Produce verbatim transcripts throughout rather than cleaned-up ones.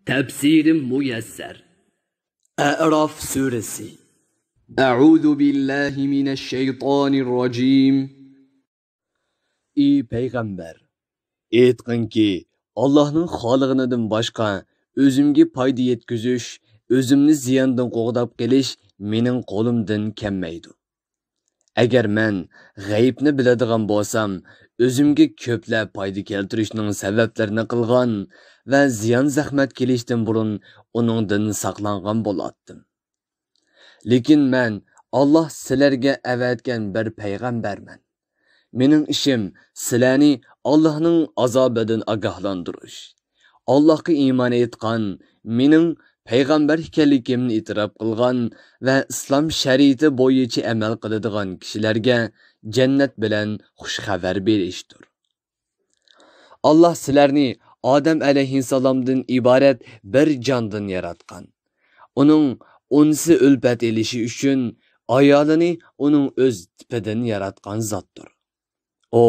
تەپسىرى مۇيەسسەر. ئەئراف سۈرىسى. أعوذ بالله من الشيطان الرجيم. ئى پەيغەمبەر! ئېيتقىنكى، ئاللاھنىڭ خالىغىنىدىن باشقا ئۆزۈمگە پايدا يەتكۈزۈش، ئۆزۈمنى زىياندىن قوغداپ قېلىش مېنىڭ قولۇمدىن كەلمەيدۇ. ئەگەر مەن غەيىبنى بىلىدىغان بولسام، ئۆزۈمگە كۆپلەپ پايدا كەلتۈرۈشنىڭ سەۋەبلىرىنى قىلغان ۋە زىيان-زەخمەت كېلىشتىن بۇرۇن ئۇنىڭدىن ساقلانغان بولاتتىم. لېكىن مەن ئاللاھ سىلەرگە ئەۋەتكەن بىر پەيغەمبەرمەن. مېنىڭ ئىشىم سىلەرنى ئاللاھنىڭ ئازابىدىن ئاگاھلاندۇرۇش، ئاللاھقا ئىمان ئېيتقان، مېنىڭ پەيغەمبەر ئىكەنلىكىمنى ئېتىراپ قىلغان ۋە ئىسلام شەرىئىتى بويىچە ئەمەل قىلىدىغان كىشىلەرگە جەننەت بىلەن خۇش خەۋەر بېرىشتۇر. ئاللاھ سىلەرنى ئادەم ئەلەيھىسسالامدىن ئىبارەت بىر جاندىن ياراتقان. ئۇنىڭ ئۇنسى ئۈلپەت ئېلىشى ئۈچۈن ئايالىنى ئۇنىڭ ئۆز تىپىدىن ياراتقان زاتتۇر. ئۇ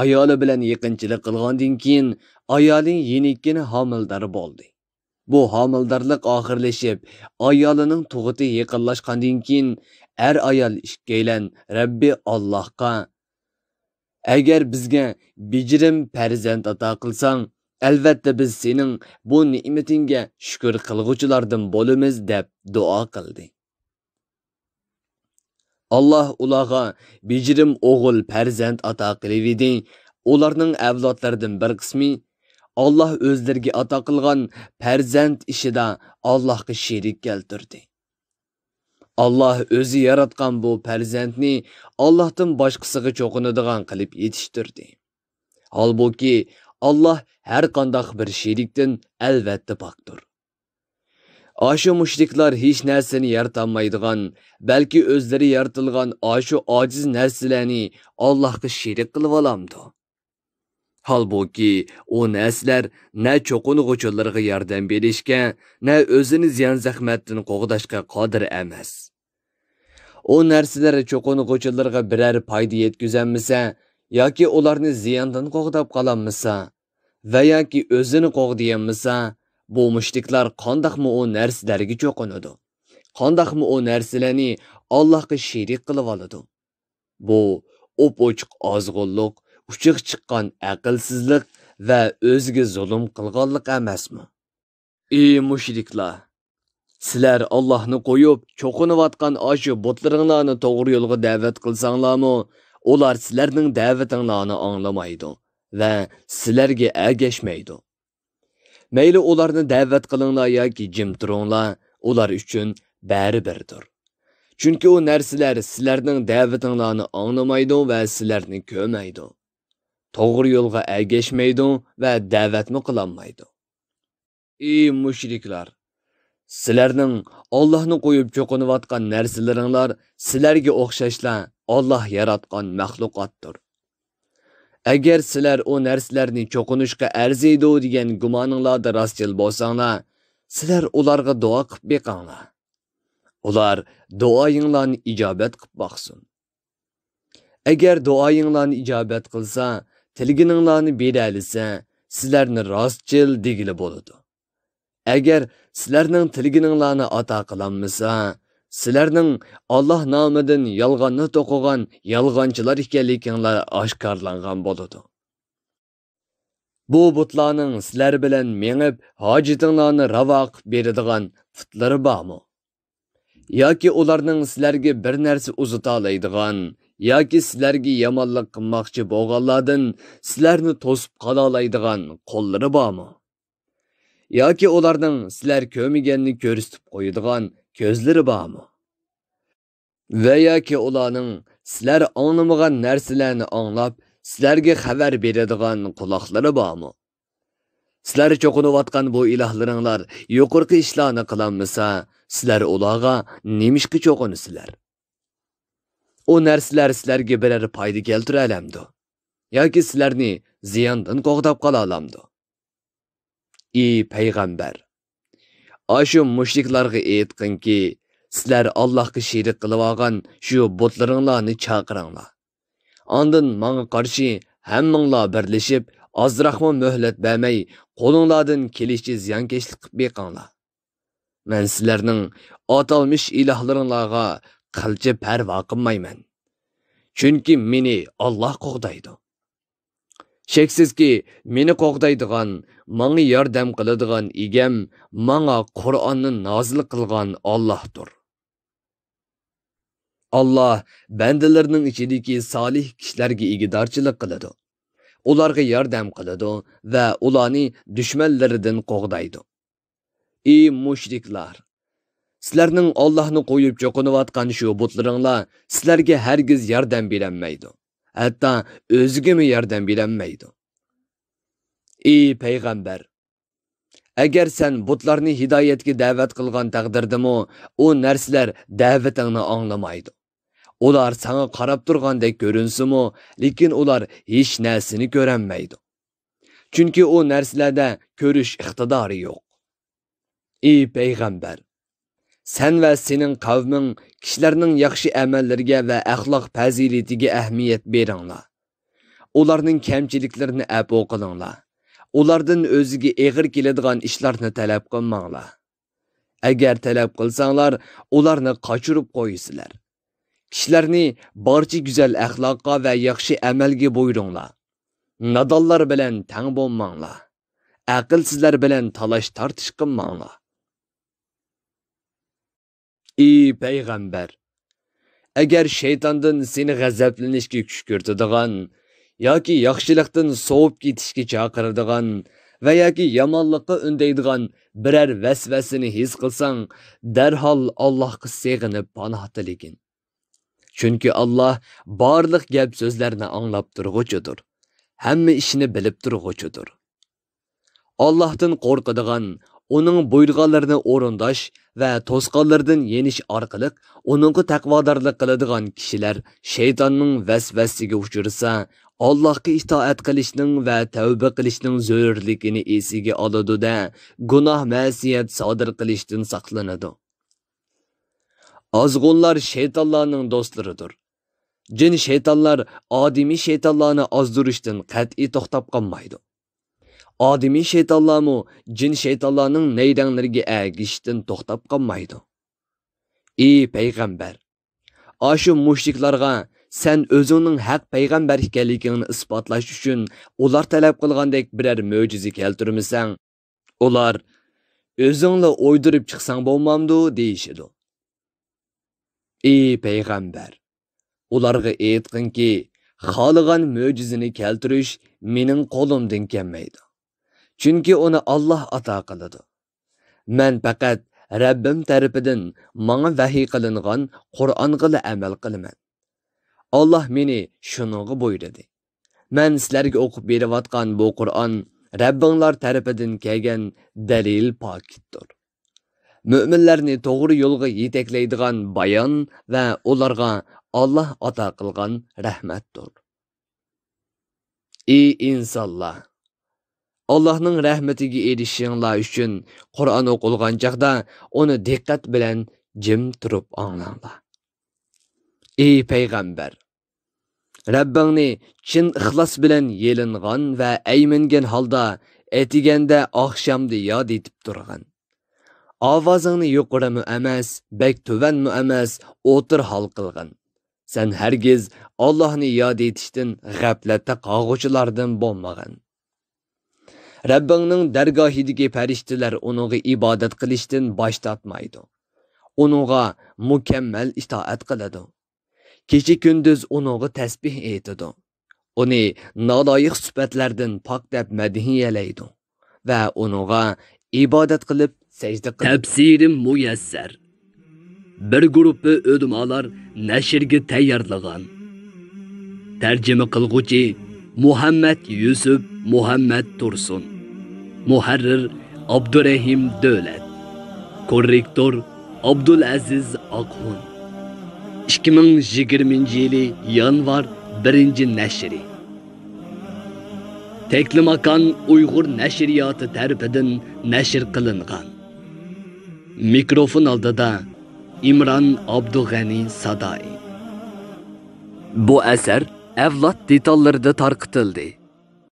ئايالى بىلەن يېقىنچىلىق قىلغاندىن كېيىن، ئايالى يېنىككىنە ھامىلىدار بولدى. بۇ ھامىلىدارلىق ئاخىرلىشىپ، ئايالىنىڭ تۇغۇتى يېقىنلاشقاندىن كېيىن، ئەر-ئايال ئىككىيلەن رەببى ئاللاھقا، ئەگەر بىزگە بېجىرىم پەرزەنت ئاتا قىلساڭ، ئەلۋەتتە بىز سېنىڭ بۇ نېمىتىڭگە شۈكۈر قىلغۇچىلاردىن بولىمىز، دەپ دۇئا قىلدى. ئاللاھ ئۇلارغا بېجىرىم ئوغۇل پەرزەنت ئاتا قىلىۋىدى. ئۇلارنىڭ ئەۋلادلىرىدىن بىر قىسمى ئاللاھ ئۆزلىرىگە ئاتا قىلغان پەرزەنت ئىشىدا ئاللاھقا شېرىك كەلتۈردى. ئاللاھ ئۆزى ياراتقان بۇ پەرزەنتنى ئاللاھتىن باشقىسىغا چوقۇنىدىغان قىلىپ يېتىشتۈردى. ھالبۇكى، ئاللاھ ھەر قانداق بىر شېرىكتىن ئەلۋەتتە پاكتۇر. ئاشۇ مۇشرىكلار ھېچ نەرسىنى يارىتالمايدىغان، بەلكى ئۆزلىرى يارىتىلغان ئاشۇ ئاجىز نەرسىلەرنى ئاللاھقا شېرىك قىلىۋالامدۇ؟ ھالبۇكى، ئۇ نەرسىلەر نە چوقۇنغۇچىلىرىغا ياردەم بېرىشكە، نە ئۆزىنى زىيان-زەخمەتتىن قوغداشقا قادىر ئەمەس. ئۇ نەرسىلەر چوقۇنغۇچىلىرىغا بىرەر پايدا يەتكۈزەلمىسە ياكى ئۇلارنى زىياندىن قوغداپ قالالمىسا ۋە ياكى ئۆزىنى قوغدىيالمىسا، بۇ مۇشرىكلار قانداقمۇ ئۇ نەرسىلەرگە چوقۇنىدۇ؟ قانداقمۇ ئۇ نەرسىلەرنى ئاللاھقا شېرىك قىلىۋالىدۇ؟ بۇ ئوپئوچۇق ئازغۇنلۇق، ئۇچىغا چىققان ئەقىلسىزلىق ۋە ئۆزىگە زۇلۇم قىلغانلىق ئەمەسمۇ؟ ئى مۇشرىكلار! سىلەر ئاللاھنى قويۇپ، چوقۇنۇۋاتقان ئاشۇ بۇتلىرىڭلارنى توغرا يولغا دەۋەت قىلساڭلارمۇ، ئۇلار سىلەرنىڭ دەۋىتىڭلارنى ئاڭلىمايدۇ ۋە سىلەرگە ئەگەشمەيدۇ. مەيلى ئۇلارنى دەۋەت قىلىڭلار ياكى جىم تۇرۇڭلار، ئۇلار ئۈچۈن بەرىبىردۇر. چۈنكى ئۇ نەرسىلەر سىلەرنىڭ دەۋىتىڭلارنى ئاڭلىمايدۇ ۋە سىلەرنى كۆرمەيدۇ. توغرا يولغا ئەگەشمەيدۇ ۋە دەۋەتمۇ قىلالمايدۇ. ئى مۇشرىكلار! سىلەرنىڭ ئاللاھنى قويۇپ چوقۇنۇۋاتقان نەرسىلىرىڭلار سىلەرگە ئوخشاشلا ئاللاھ ياراتقان مەخلۇقاتتۇر. ئەگەر سىلەر ئۇ نەرسىلەرنى چوقۇنۇشقا ئەرزىيدۇ دېگەن گۇمانىڭلاردا راستچىل بولساڭلار، سىلەر ئۇلارغا دۇئا قىپ بېقىڭلار. ئۇلار دۇئايىڭلارنى ئىجابەت قىپ باقسۇن. ئەگەر دۇئايىڭلارنى ئىجابەت قىلسا، تىلىگىنىڭلارنى بېرەلىسە، سىلەرنى راستچىل دېگىلى بولىدۇ. ئەگەر سىلەرنىڭ تىلىگىنىڭلارنى ئاتا قىلالمىسا، سىلەرنىڭ ئاللاھ نامىدىن يالغاننى توقۇغان يالغانچىلار ئىكەنلىكىڭلار ئاشكارىلانغان بولىدۇ. بۇ بۇتلارنىڭ سىلەر بىلەن مېڭىپ، ھاجىتىڭلارنى راۋا قىلىپ بېرىدىغان پۇتلىرى بارمۇ؟ ياكى ئۇلارنىڭ سىلەرگە بىر نەرسە ئۇزىتالايدىغان ياكى سىلەرگە يامانلىق قىلماقچى بولغانلاردىن سىلەرنى توسۇپ قالالايدىغان قوللىرى بارمۇ؟ ياكى ئۇلارنىڭ سىلەر كۆرمىگەننى كۆرسىتىپ قويىدىغان كۆزلىرى بارمۇ؟ ۋە ياكى ئۇلارنىڭ سىلەر ئاڭلىمىغان نەرسىلەرنى ئاڭلاپ، سىلەرگە خەۋەر بېرىدىغان قۇلاقلىرى بارمۇ؟ سىلەر چوقۇنۇۋاتقان بۇ ئىلاھلىرىڭلار يۇقىرىقى ئىشلارنى قىلالمىسا، سىلەر ئۇلارغا نېمىشقا چوقۇنىسىلەر؟ ئۇ نەرسىلەر سىلەرگە بىرەر پايدا كەلتۈرەلەمدۇ؟ ياكى سىلەرنى زىياندىن قوغداپ قالالامدۇ؟ ئى پەيغەمبەر! ئاشۇ مۇشرىكلارغا ئېيتقىنكى، سىلەر ئاللاھقا شېرىك قىلىۋالغان شۇ بۇتلىرىڭلارنى چاقىرىڭلار. ئاندىن ماڭا قارشى ھەممىڭلار بىرلىشىپ، ئازراقمۇ مۆھلەت بەرمەي، قولۇڭلاردىن كېلىشىچە زىيانكەشلىك قىلىپ بېقىڭلار. مەن سىلەرنىڭ ئاتالمىش ئىلاھلىرىڭلارغا قىلچە پەرۋا قىلمايمەن. چۈنكى مېنى ئاللاھ قوغدايدۇ. شەكسىزكى، مېنى قوغدايدىغان، ماڭا ياردەم قىلىدىغان ئىگەم، ماڭا قۇرئاننى نازىل قىلغان ئاللاھتۇر. ئاللاھ بەندىلىرىنىڭ ئىچىدىكى سالىھ كىشىلەرگە ئىگىدارچىلىق قىلىدۇ. ئۇلارغا ياردەم قىلىدۇ ۋە ئۇلارنى دۈشمەنلىرىدىن قوغدايدۇ. ئى مۇشرىكلار! سىلەرنىڭ ئاللاھنى قويۇپ چوقۇنۇۋاتقان شۇ بۇتلىرىڭلار سىلەرگە ھەرگىز ياردەم بېرەلمەيدۇ. ھەتتا ئۆزىگىمۇ ياردەم بېرەلمەيدۇ. ئى پەيغەمبەر! ئەگەر سەن بۇتلارنى ھىدايەتكە دەۋەت قىلغان تەقدىردىمۇ، ئۇ نەرسىلەر دەۋىتىڭنى ئاڭلىمايدۇ. ئۇلار ساڭا قاراپ تۇرغاندەك كۆرۈنسىمۇ، لېكىن ئۇلار ھېچ نەرسىنى كۆرەلمەيدۇ. چۈنكى ئۇ نەرسىلەردە كۆرۈش ئىقتىدارى يوق. ئى پەيغەمبەر! سەن ۋە سېنىڭ قەۋمىڭ كىشىلەرنىڭ ياخشى ئەمەللىرىگە ۋە ئەخلاق پەزىلىتىگە ئەھمىيەت بېرىڭلار. ئۇلارنىڭ كەمچىلىكلىرىنى ئەپۇ قىلىڭلار. ئۇلاردىن ئۆزىگە ئېغىر كېلىدىغان ئىشلارنى تەلەپ قىلماڭلار. ئەگەر تەلەپ قىلساڭلار، ئۇلارنى قاچۇرۇپ قويىسىلەر. كىشىلەرنى بارچە گۈزەل ئەخلاققا ۋە ياخشى ئەمەلگە بۇيرۇڭلار. نادانلار بىلەن تەڭ بولماڭلار. ئەقىلسىزلەر بىلەن تالاش-تارتىش قىلماڭلار. ئى پەيغەمبەر! ئەگەر شەيتاندىن سېنى غەزەپلىنىشكە كۈشكۈرتىدىغان ياكى ياخشىلىقتىن سوۋۇپ كېتىشكە چاقىرىدىغان ۋە ياكى يامانلىققا ئۈندەيدىغان بىرەر ۋەسۋەسىنى ھېس قىلساڭ، دەرھال ئاللاھقا سېغىنىپ پاناھ تىلىگىن. چۈنكى ئاللاھ بارلىق گەپ-سۆزلەرنى ئاڭلاپ تۇرغۇچىدۇر، ھەممە ئىشنى بىلىپ تۇرغۇچىدۇر. ئاللاھتىن قورقىدىغان، ئۇنىڭ بۇيرۇغانلىرىنى ئورۇنداش ۋە توسقانلىرىدىن يېنىش ئارقىلىق ئۇنىڭغا تەقۋادارلىق قىلىدىغان كىشىلەر شەيتاننىڭ ۋەسۋەسىسىگە ئۇچرىسا، ئاللاھقا ئىتائەت قىلىشنىڭ ۋە تەۋبە قىلىشنىڭ زۆرۈرلۈكىنى ئېسىگە ئالىدۇ-دە، گۇناھ-مەسىيەت سادىر قىلىشتىن ساقلىنىدۇ. ئازغۇنلار شەيتانلارنىڭ دوستلىرىدۇر. جىن-شەيتانلار ئادىمىي شەيتانلارنى ئازدۇرۇشتىن قەتئىي توختاپ قالمايدۇ. ئادىمىي شەيتانلارمۇ جىن-شەيتانلارنىڭ نەيرەڭلىرىگە ئەگىشىشتىن توختاپ قالمايدۇ. ئى پەيغەمبەر! ئاشۇ مۇشرىكلارغا سەن ئۆزۈڭنىڭ ھەق پەيغەمبەر ئىكەنلىكىڭنى ئىسپاتلاش ئۈچۈن ئۇلار تەلەپ قىلغاندەك بىرەر مۆجىزە كەلتۈرمىسەڭ، ئۇلار ئۆزۈڭلا ئويدۇرۇپ چىقساڭ بولمامدۇ؟ دېيىشىدۇ. ئى پەيغەمبەر! ئۇلارغا ئېيتقىنكى، خالىغان مۆجىزىنى كەلتۈرۈش مېنىڭ قولۇمدىن كەلمەيدۇ. چۈنكى ئۇنى ئاللاھ ئاتا قىلىدۇ. مەن پەقەت رەببىم تەرىپىدىن ماڭا ۋەھىي قىلىنغان قۇرئانغىلا ئەمەل قىلىمەن. ئاللاھ مېنى شۇنىڭغا بۇيرۇدى. مەن سىلەرگە ئوقۇپ بېرىۋاتقان بۇ قۇرئان رەببىڭلار تەرىپىدىن كەلگەن دەلىل پاكىتتۇر. مۆمىنلەرنى توغرا يولغا يېتەكلەيدىغان بايان ۋە ئۇلارغا ئاللاھ ئاتا قىلغان رەھمەتتۇر. ئى ئىنسانلار! ئاللاھنىڭ رەھمىتىگە ئېرىشىشىڭلار ئۈچۈن قۇرئان ئوقۇلغان چاغدا ئۇنى دىققەت بىلەن جىم تۇرۇپ ئاڭلاڭلار. ئى پەيغەمبەر! رەببىڭنى چىن ئىخلاس بىلەن يېلىنغان ۋە ئەيمىنگەن ھالدا ئەتىگەندە، ئاخشامدا ياد ئېتىپ تۇرغىن. ئاۋازىڭنى يۇقىرىمۇ ئەمەس، بەك تۆۋەنمۇ ئەمەس، ئوتتۇرا ھال قىلغىن. سەن ھەرگىز ئاللاھنى ياد ئېتىشتىن غەپلەتتە قالغۇچىلاردىن بولمىغىن. رەببىڭنىڭ دەرگاھىدىكى پەرىشتىلەر ئۇنىڭغا ئىبادەت قىلىشتىن باش تارتمايدۇ. ئۇنىڭغا مۇكەممەل ئىتائەت قىلىدۇ. كېچە-كۈندۈز ئۇنىڭغا تەسبىھ ئېيتىدۇ. ئۇنى نالايىق سۈپەتلەردىن پاك دەپ مەدھىيەلەيدۇ ۋە ئۇنىڭغا ئىبادەت قىلىپ سەجدە قىلىدۇ. تەپسىرى مۇيەسسەر. بىر گۇرۇپپا ئۆلىمالار نەشرگە تەييارلىغان. تەرجىمە قىلغۇچى مۇھەممەد يۈسۈپ مۇھەممەد تۇرسۇن. مۇھەررىر ئابدۇرەھىم دۆلەت. كوررېكتور ئابدۇلئەزىز ئاقخۇن. ئىككى مىڭ يىگىرمىنچى يىلى يانۋار بىرىنچى نەشرى. تەكلىماكان ئۇيغۇر نەشرىياتى تەرىپىدىن نەشر قىلىنغان. مىكروفون ئالدىدا ئىمران ئابدۇغەنى سادائى. بۇ ئەسەر ئەۋلاد دېتاللىرىدا تارقىتىلدى.